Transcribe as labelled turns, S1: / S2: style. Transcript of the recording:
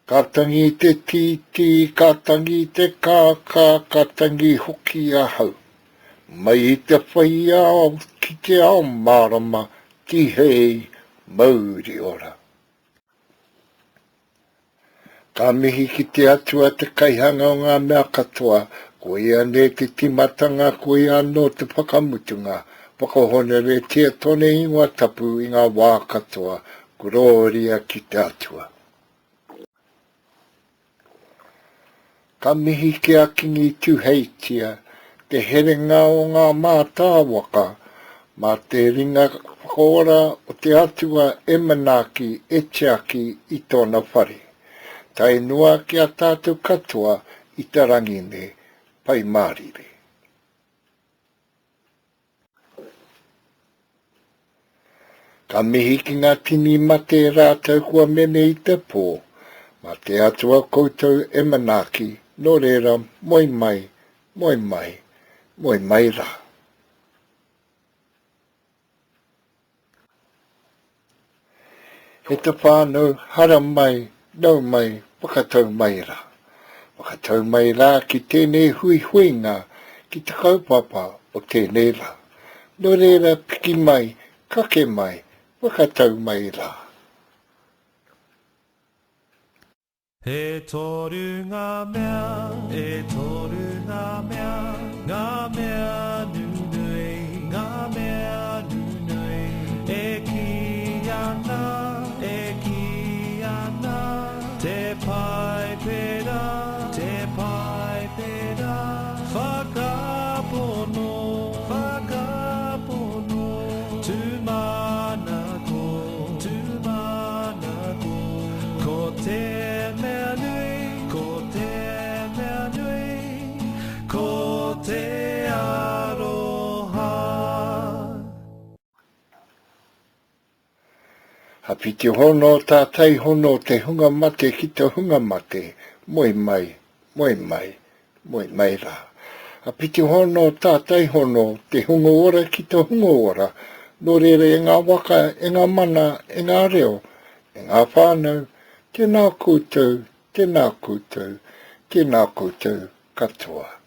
S1: Ka tangi te tītī, ka tangi te kākā, ka tangi hoki ahau. Mai i te whai ao ki te ao mārama, tihei mauri ora. Ka mihi ki te Atua te kaihanga o ngā mea katoa, ko ia nei te tīmatanga, ko ia anō te whakamutunga, whakahonoretia tōna ingoa tapu i ngā wā katoa, korōria ki te Atua. Ka mihi ki a Kingi Tuheitia te herenga o ngā mātāwaka mā te ringa whakaora o te Atua e manaaki, e tiaki i tōna whare, tae noa ki a tātou katoa i te rangi nei, Pai Mārire. Ka mihi ki ngā tini mate rātou kua mene i te pō, mā te Atua koutou e manaaki, nō reira, moe mai, moe mai, moe mai rā. E te whānau, hara mai, nau mai, whakatau mai rā. Whakatau mai rā ki tēnei huihuinga, ki te kaupapa o tēnei rā. Nō reira, piki mai, kake mai, whakatau mai rā.
S2: E toru ngā mea, e toru ngā mea, ngā mea nunui, ngā mea nunui, e kī ana, e kī ana, te Paipera, te Paipera, whakapono, whakapono, tūmanako, tūmanako. Ko te mea nui, ko te mea nui, ko te aroha.
S1: Ha whiti hono tātai hono te hunga mate ki te hunga mate, moe mai, moe mai, moe mai rā. Ha whiti hono tātai hono te hunga ora ki te hunga ora, nō reira e ngā waka, e ngā mana, e ngā reo, E ngā whānau, tēnā koutou, tēnā koutou, tēnā koutou katoa.